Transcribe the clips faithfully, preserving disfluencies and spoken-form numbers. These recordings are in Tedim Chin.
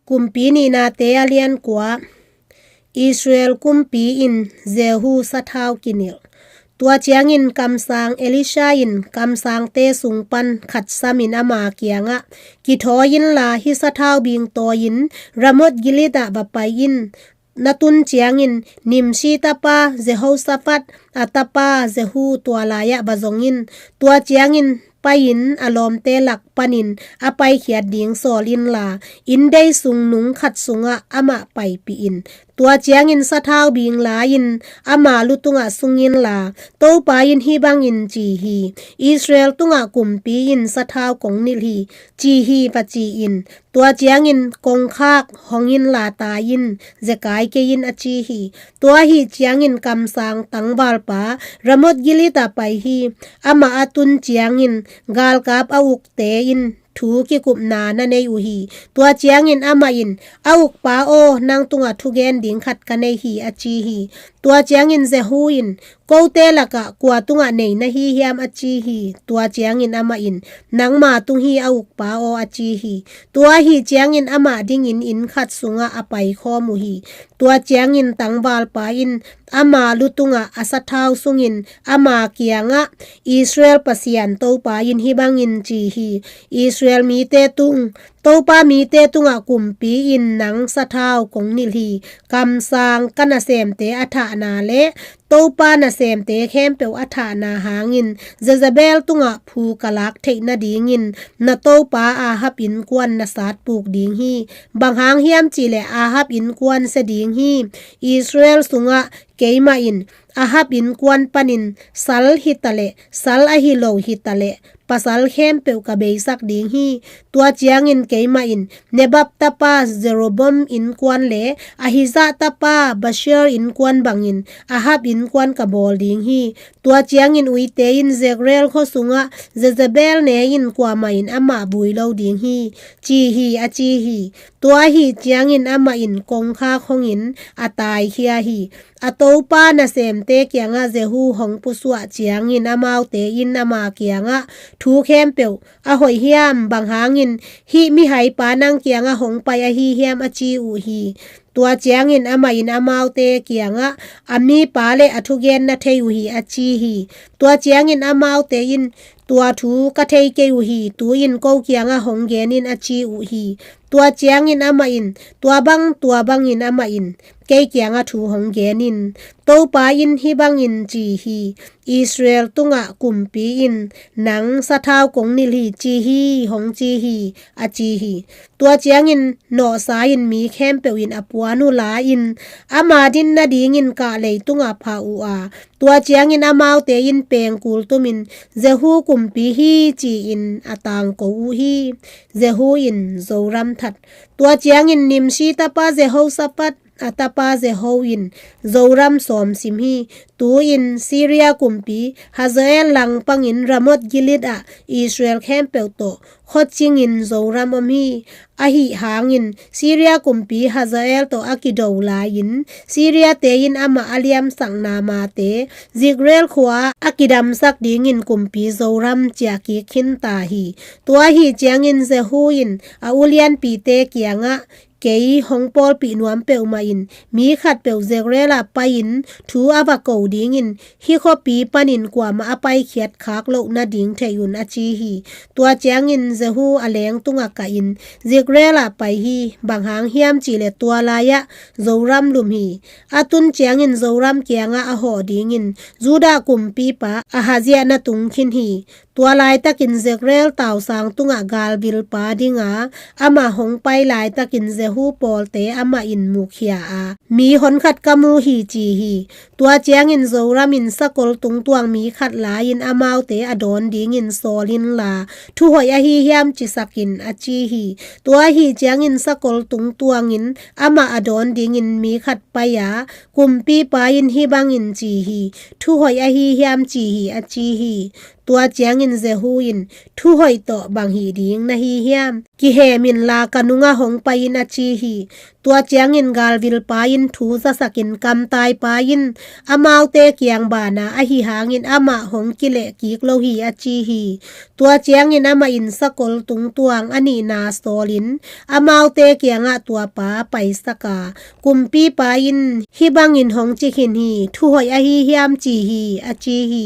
Kumpi Nihnate a lian kua. Israel kumpi in Jehu sathau kinilh. Tua ciangin kamsang Elisha in kamsangte sung pan khat samin ama kiangah, "Kithawi inla hih sathau bing tawi-in Ramot Gilead ah va pai in. Na tun ciangin Nimshi tapa Jehoshaphat, a tapa Jehu tua lai-ah va zong in. Tua ciangin pai-in a lawmte lak panin a paikhiat ding sawl inla, inndei sung nung khat sungah amah paipih in. Tua ciangin sathau bing la-in ama lu tungah sung inla, Topa in hih bangin ci hi: Israel tungah kumpi in sathau kong nilh hi, ci hi, va ci in. Tua ciangin kongkhak hong inla tai in, zekai kei in, a ci hi. Tua ahih ciangin kamsang tangvalpa Ramot Gilead ah pai hi. Amah a tun ciangin galkap a ukte in thu kikupna na nei uh hi. Tua ciangin amah in, 'A ukpa aw, nang tungah thugen ding khat ka nei hi,' a ci hi. Tua ciangin Jehu in, 'Kote lakah kua tungah nei na hi hiam?' a ci hi. Tua ciangin amah in, 'Nangma tung hi, a ukpa aw,' a ci hi. Tua ahih ciangin amah dingin inn khat sungah a paikhawm uh hi. Tua ciangin tangvalpa in ama lu tungah a sathau sungin ama kiangah, 'Israel Pasian Topa in hih bangin ci hi: Israel mite tung, Topa mite tungah kumpi in nang sathau kong nilh hi. Kamsang ka nasemte a thahna le Topa nasemte khempeuh a thahna hangin Jezebel tungah phu ka lak theih nadingin na topa Ahab innkuan na satpuk ding hi. Bang hang hiam cihleh Ahab innkuan sia ding hi. Israel sungah keimah in Ahab innkuan panin sal hitaleh, sal ahi lo hitaleh, pasal khempeuh ka beisak ding hi. Tua ciangin keimah in Nebat tapa Jeroboam innkuan le Ahijah tapa Baasha innkuan bangin Ahab innkuan ka bawl ding hi. Tua ciangin uite in Jezreel khua sungah Jezebel ne in kuamah in amah vui lo ding hi, ci hi, a ci hi. Tua ahih ciangin amah in kongkhak hongin a taikhia hi. A topa nasemte kiangah Jehu hong pusuah ciangin amaute in ama kiangah, 'Thu khempeuh a hoih hiam? Bang hangin hih mihaipa nang kiangah hong pai ahi hiam?' a ci uh hi. Tua ciangin amah in amaute kiangah, 'A mipa le a thugen na thei uh hi,' a ci hi. Tua ciangin amaute in, 'Tua thu ka thei kei uh hi, tu-in ko kiangah hong gen in,' a ci uh hi. Tua ciangin amah in, 'Tua bang, tua bangin amah in kei kiangah thu hong gen in. Topa in hih bangin ci hi: Israel tungah kumpi in nang sathau kong nilh hi, ci hi, hong ci hi,' a ci hi. Tua ciangin nawhsa in mi khempeuh in a puan uh la-in ama din nadingin kah leitungah phah uh a, tua ciangin amaute in pengkul tumin, 'Jehu kumpi hi,' ci-in a tangko uh hi. Jehu in Zoram that. Tua ciangin Nimshi tapa Jehoshaphat, a tapa Jehu in Zoram sawmsim hi. Tu-in Syria kumpi Hazael langpangin Ramot Gilead ah Israel khempeuh tawh khuacingin Zoram om hi. Ahi hangin Syria kumpi Hazael tawh a kido lai-in Syria-te in amah a liamsakna mate Jezreel khua a kidamsak dingin kumpi Zoram ciahkik khinta hi. Tua ahih ciangin Jehu in a ulianpite kiangah, 'Kei hong pawlpih nuam peuhmah in mi khatpeuh Jezreel ah pai-in thu a va ko dingin hih khuapi panin kuamah a paikhiat khak loh nading thei un,' a ci hi. Tua ciangin Jehu a lengtungah kahin Jezreel ah pai hi. Bang hang hiam cihleh tua lai-ah Zoram lum hi. A tun ciangin Zoram kiangah a hawh dingin Judah kumpipa Ahazia na tung khin hi. Tua laitakin Jezreel tausang tungah galvilpa dinga amah hong pai laitakin Jehu pawlte amah in mukhia a, 'Mi honkhat ka mu hi,' ci hi. Tua ciangin Zoram in sakol tungtuang mi khat la-in amaute a dawn dingin sawl inla, 'Thu hoih ahi hiam?' cisak in, a ci hi. Tua ahih ciangin sakol tungtuangin amah a dawn dingin mi khat pai a, 'Kumpipa in hih bangin ci hi: Thu hoih ahi hiam?' ci hi, a ci hi. Tua ciangin Jehu in, 'Thu hoih tawh bang hih ding na hi hiam? Kihem inla ka nungah hong pai in,' a ci hi. Tua ciangin galvilpa in thu zasakin, kamtaipa in amaute kiang bana ahi hangin amah hong kileh kik lo hi, a ci hi. Tua ciangin amah in sakol tungtuang a nihna sawlin amaute kiangah tua pa paisak a, kumpipa in hih bangin hong ci khin hi, thu hoih ahi hiam ci hi, a ci hi.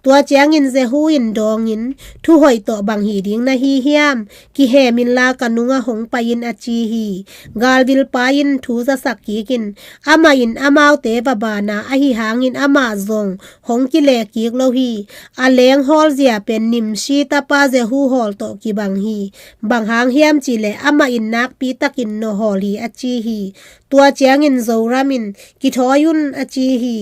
Tua ciangin Jehu in dawngin, thu hoih tawh bang hi ding na hi hiam? Kihem inla ka nungah hong pai in, a ci hi. Galvilpa in thu zasak kikin, amah in amaute va bana ahi hangin amah zong hong kileh kik lo hi. A leng hawlzia pen Nimshi tapa Jehu hawl tawh kibang hi. Bang hang hiam cihleh amah in nakpi takin nong hawl hi, a ci hi. Tua ciangin Zoram in, kithawi un, a ci hi.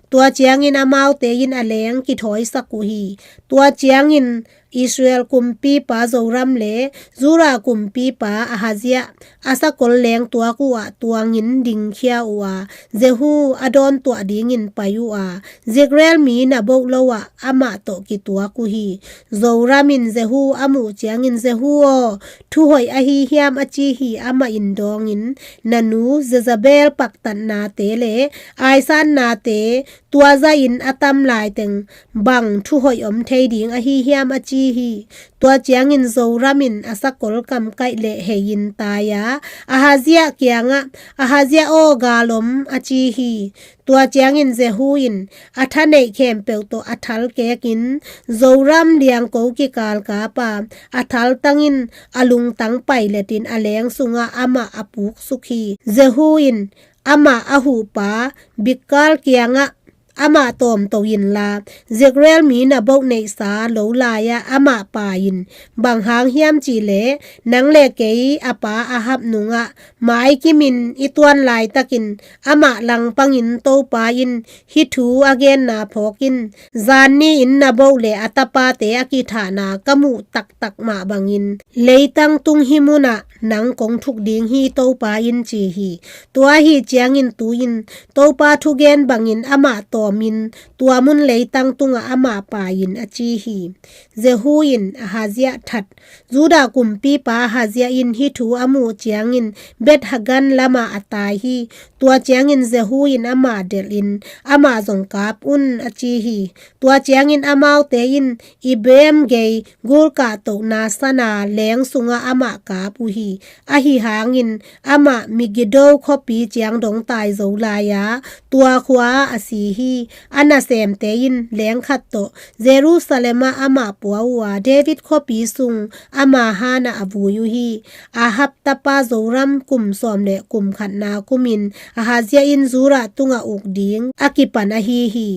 Tua ciangin amaute in a leng kithawisak uh hi. Tua ciangin Israel kumpipa Zoram le Judah kumpipa Ahazia a sakol leng tuak uhah tuangin dingkhia uh a, Jehu a dawntuah dingin pai uh a, Jezreel mi Naboth lo ah amah tawh kituak uh hi. Zoram in Jehu a muh ciangin, Jehu aw, thu hoih ahi hiam, a ci hi. Amah in dawngin, na nu Jezebel paktatnate le aisannate tua zahin a tam laiteng bang thu hoih om thei ding ahi hiam, a ci hi. Tua ciangin Zoram in a sakol kamkaih le hei-in tai a, Ahazia kiangah, Ahazia aw, gal om, a ci hi. Tua ciangin Jehu in a thaneih khempeuh tawh a thalkekin Zoram liangko kikal kap a, a thaltang in a lungtang pailetin a leng sungah amah a puksuk hi. Jehu in amah a huhpa Bikal kiangah, amah tawmto inla, Jezreel mi Naboth neihsa lo lai-ah amah pai in. Bang hang hiam cihleh nang le kei a pa Ahab nungah maikimin i tuan laitakin amah langpangin Topa in hih thu a genna phawkin, zan ni-in Naboth le a tapate a kithahna ka muh taktak mah bangin leitang tung hih munah nang kong thuk ding hi, Topa in ci hi. Tua ahi ciangin tu-in Topa thugen bangin amah tawmin tua mun leitang tungah amah pai in, a ci hi. Jehu in Ahazia that. Judah kumpipa Ahazia in hih thu a muh ciangin Beth-hagan lamah a tai hi. Tua ciangin Jehu in amah delhin, amah zong kap un, a ci hi. Tua ciangin amaute in Ibleam gei gul kahtohna sana leng sungah amah kap uh hi. Ahi hangin amah Megiddo khuapi ciang dong tai zo lai-a, tua khua-ah a si hi. A nasemte in leng khat tawh Jerusalem ah amah pua uh a, David khuapi sung ama hanah a vui uh hi. Ahab tapa Zoram kum sawm le kum khatna kumin Ahazia in Judah tungah uk ding a kipan ahi hi.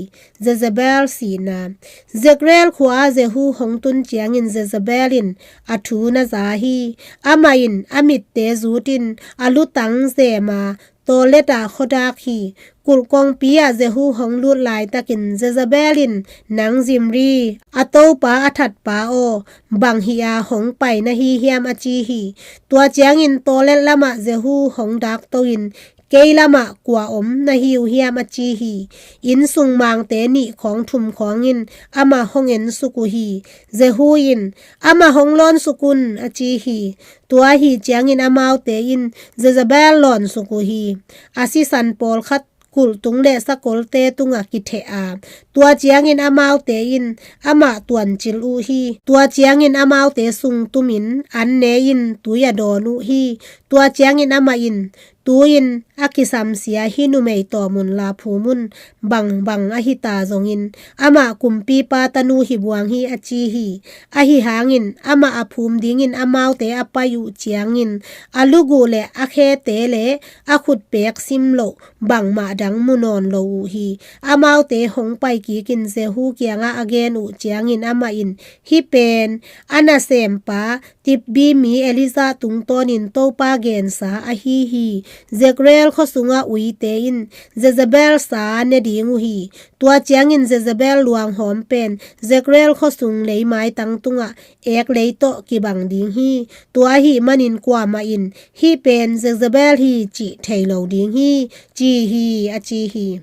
Jezebel sihna. Jezreel khua-ah Jehu hong tun ciangin Jezebel in a thu na za hi. Amah in a mitte zutin a lutang zema tawlet ah khuadak hi. Kulh kongpi ah Jehu hong lut laitakin Jezebel in, nang Zimri, a topa a thatpa aw, bang hi-a hong pai na hi hiam, a ci hi. Tua ciangin tawlet lamah Jehu hong dakto in, kei lamah kua om na hi uh hiam, a ci hi. Inn sung mangte nih khawng thum khawngin amah hong ensuk uh hi. Jehu in, amah hong lawnsuk un, a ci hi. Tua ahi ciangin amaute in Jezebel lawnsuk uh hi. A sisan pawlkhat kulh tung le sakolte tungah kitheh a, tua ciangin amaute in amah tuancil uh hi. Tua ciangin amaute sung tumin an ne-in tui a dawn uh hi. Tua ciangin amah in, tu-in a kisamsia hih numei tawm unla phum un, bangbang ahi ta zongin amah kumpipa tanu hi buang hi, a ci hi. Ahi hangin amah a phum dingin amaute a pai uh ciangin a luguh le a khete le a khutpek sim loh bangmah dang mu nawn lo uh hi. Amaute hong pai kikin Jehu kiangah a gen uh ciangin amah in, hih pen a nasempa Tishbi mi Elijah tungtawnin Topa gensa ahi hi. Jezreel khua sungah uite in Jezebel sa ne ding uh hi. Tua ciangin Jezebel luanghawm pen Jezreel khua sung leimaitang tungah ek lei tawh kibang ding hi. Tua ahih manin kuamah in hih pen Jezebel hi cih thei lo ding hi, ci hi, a ci hi.